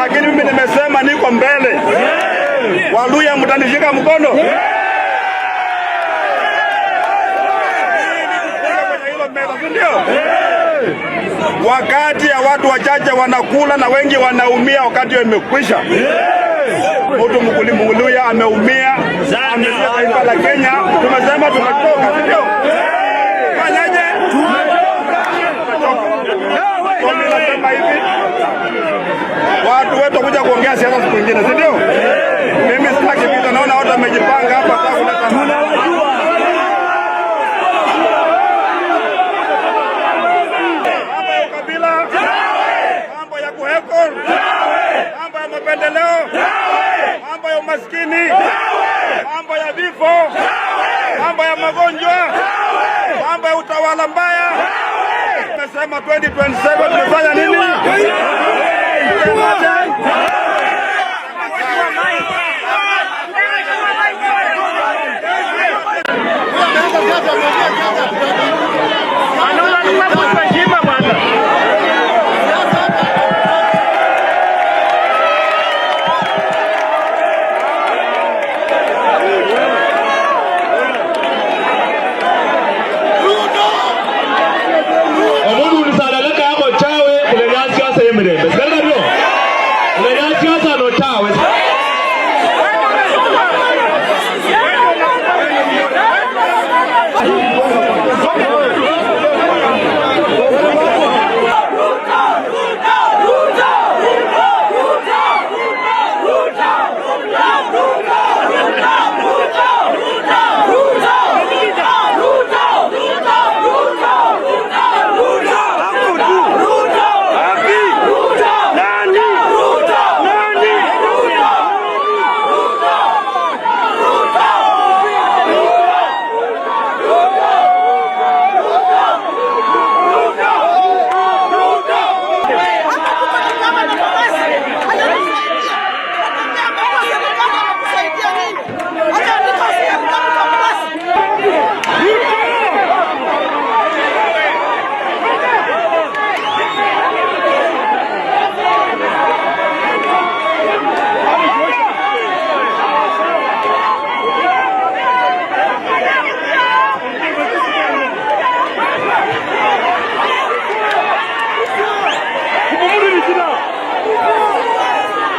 Lakini mimi nimesema niko mbele. Waluhya, mtanishika mkono kwenye hilo meza, si ndio? Wakati ya watu wachache wanakula na wengi wanaumia, wakati hiyo imekwisha. Mtu mkulima Mluhya ameumia, amelia taifa la Kenya. Tumesema tumechoka, si ndio? Fanyaje? Tumechoka. Kwa mimi nasema hivi, watu wetu kuja kuongea siasa siku nyingine, si ndio? Mimi sitaki vita, naona watu wamejipanga hapa kwa kuleta. Tunawajua. Mambo ya ukabila, mambo ya kuheckle, mambo ya mapendeleo, mambo ya umaskini, mambo ya vifo, mambo ya magonjwa, mambo ya utawala mbaya. Tumesema 2027 tumefanya nini? Tumefanya.